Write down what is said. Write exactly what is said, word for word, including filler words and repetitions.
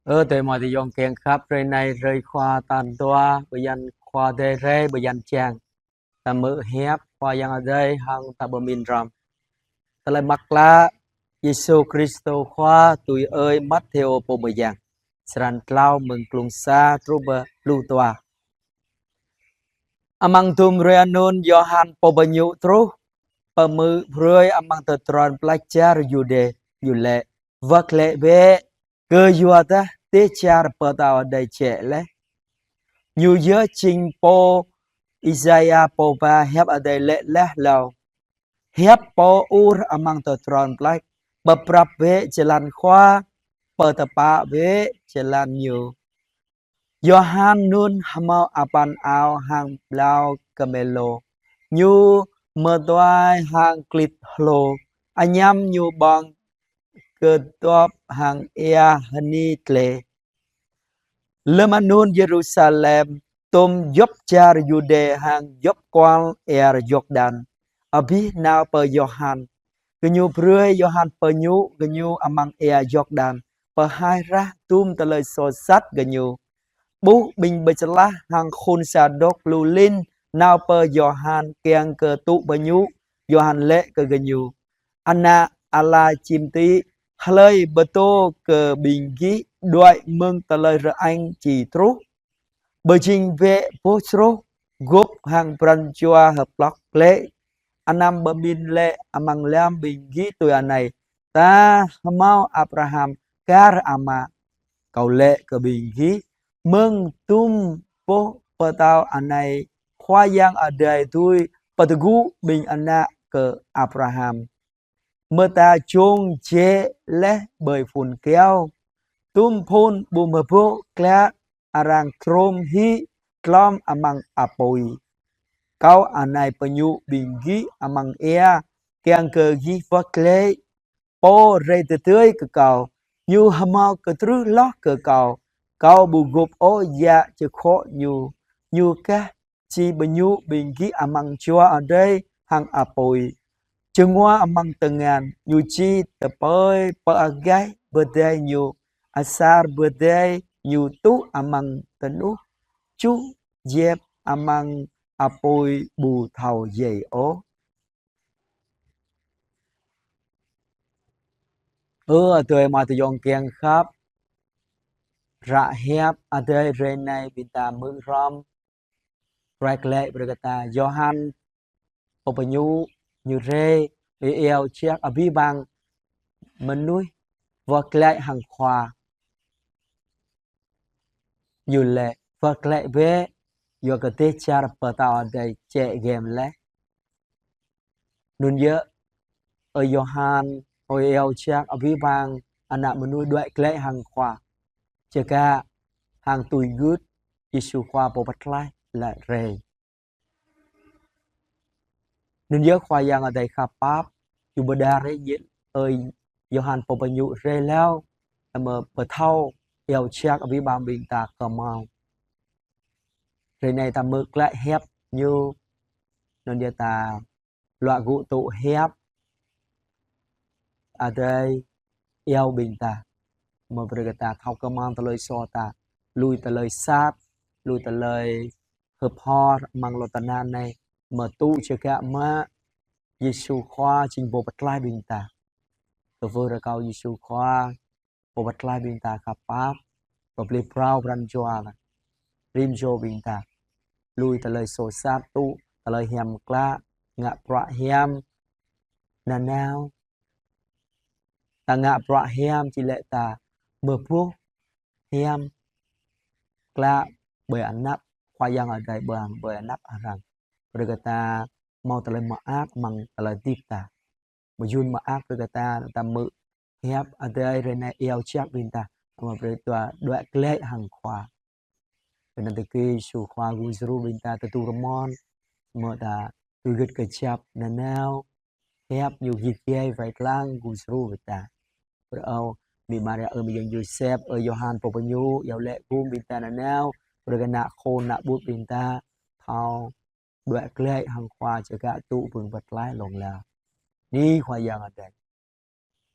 Ơ adơi amai ayŏng kiăng khăp, hrơi anai hrơi Khua tal dua, bơyan Khua Adai rai, bơyan Čang. Ta hmư̆ hiăp Khua Yang Adai hăng ta pơmĭn hrŏm. Tơlơi mơak klă Yêsu Krist Khua tui ơi Matthêô pô mơyang. Črăn klâo mơ̆ng klŭng sa truh pơ pluh dua. Amăng hơdôm hrơi anŭn Yôhan Pô Pơñu truh, pơhmư̆ brơi amăng tơdron pơklaih čar Yuđê, ñu laĭ: Wơ̆t glaĭ bĕ, kơyua dah dêh čar pơtao adai jĕ laih. Ñu yơh jing pô Isaia pô ba hiăp Adai laĭ laih hlâo: Hiăp pô ur amăng tơdron pơklaih: Pơprăp bĕ jơlan Khua, pơtơpă bĕ jơlan Ñu. Yôhan anŭn hơmâo apăn ao hăng blâo kơmêlô. Ñu mơtuai hăng klĭt hlô, añăm ñu ƀơ̆ng kơdŏp hăng ia hơni tlê. Lơm anŭn Yêrusalem, hơdôm djŏp čar Yuđê hăng djŏp kual ia Yordan abih nao pơ Yôhan. Gơñu brơi Yôhan pơñu gơñu amăng ia Yordan, pơhaih rah hơdôm tơlơi soh sat gơñu. Ƀuh ƀing Bơčơlah hăng khul Sadôk lu lin nao pơ Yôhan kiăng kơ tŭ pơñu. Yôhan laĭ kơ gơñu: Ană ala čim tĭ, hlơi pơtô kơ ƀing gih đuaĭ mơ̆ng tơlơi rơañ či truh? Pơjing bĕ boh čroh, gŏp hăng pran jua hơplŏk glaĭ. Anăm pơmĭn laĭ amăng lăm ƀing gih tui anai: Ta hơmâo Abraham kar ama. Kâo laĭ kơ ƀing gih, mơ̆ng hơdôm boh pơtâo anai Khua Yang Adai dưi pơtơgŭ ƀing ană kơ Abraham. Mơta jông jĕ laih ƀơi phŭn kyâo, hơdôm phŭn ƀu mơboh klă arăng krôm hĭ glŏm amăng apui. Kâo anai pơñu ƀing gih amăng ia, kiăng kơ gih wơ̆t glaĭ. Pô rai tơdơi kơ kâo, ñu hơmâo kơtrưh hloh kơ kâo. Kâo ƀu gŏp ôh yă čơkhŏ ñu. Ñu kah či pơñu ƀing gih amăng Jua Adai hăng apui. Čơngua amăng tơngan, ñu či tơpơi pơagaih pơdai ñu, asar pơdai ñu tuh amăng tơnuh, čuh djep amăng apui ƀu thâo djai ôh. Ơ adơi amai ayŏng kiăng khăp, hră hiăp Adai hrơi anai ƀing ta hmư̆ hrŏm, rai glaĭ brơi kơ ta Yôhan Pô Pơñu, ñu rai, iâu jak abih bang mơnuih wơ̆t glaĭ hăng Khua. Ñu laĭ: Wơ̆t glaĭ bĕ, yua kơ dêh čar pơtao adai jĕ giăm laih. Anŭn yơh, ơi Yôhan, ơi iâu jak abih bang ană mơnuih đuaĭ glaĭ hăng Khua. Čơkă hăng tui gưt Yêsu Khua Pô Pơklaih laĭ rai. Anŭn yơh Khua Yang Adai khăp pap, ñu pơđar rai ñu ơi Yôhan Pô Pơñu rai hlâo, mơ̆ pơthâo iâu jak abih bang ƀing ta kơmâo. Hrơi anai ta hmư̆ glaĭ hiăp ñu, anŭn yơh ta luă gŭ tŭ hiăp Adai iâu ƀing ta. Mơ̆ brơi kơ ta thâo kơmâo tơlơi soh ta, lui tơlơi sat, lui tơlơi hơpor amăng lŏn tơnah anai, mơ̆ tŭ čơkă mă Yêsu Khua jing Pô Pơklaih ƀing ta. Kơwưh rơkâo Yêsu Khua Pô Pơklaih ƀing ta khăp pap, pơplih phrâo pran jua, rĭm čô ƀing ta lui tơlơi soh sat, tŭ tơlơi hiam klă, ngă bruă hiam nanao. Ta ngă bruă hiam či laĭ ta mơboh hiam klă ƀơi anăp Khua Yang Adai, ƀơi anăp arăng. Brơi kơ ta hmâo tơlơi mơak amăng tơlơi hơdip ta. Mơyŭn mơak brơi kơ ta, ta hmư̆ hiăp Adai hrơi anai iâu jak ƀing ta, mơ̆ brơi ta đuaĭ glaĭ hăng Khua. Kơnang tơkui Yêsu Khua gum djru ƀing ta tơdu rơmon, mơ̆ ta tui gưt kơjăp nanao hiăp ñu git gai wai lăng gum djru ƀing ta. Brơi ơ Mĭ Maria, ơ Mơyang Yôsep, ơ Yôhan Pô Pơñu, iâu laĭ gum ƀing ta nanao, brơi kơ ană khôn ană ƀut ƀing ta thâo đuaĭ glaĭ hăng Khua čơkă tŭ Pô Pơklaih hlŏng lar. Bơni Khua Yang Adai.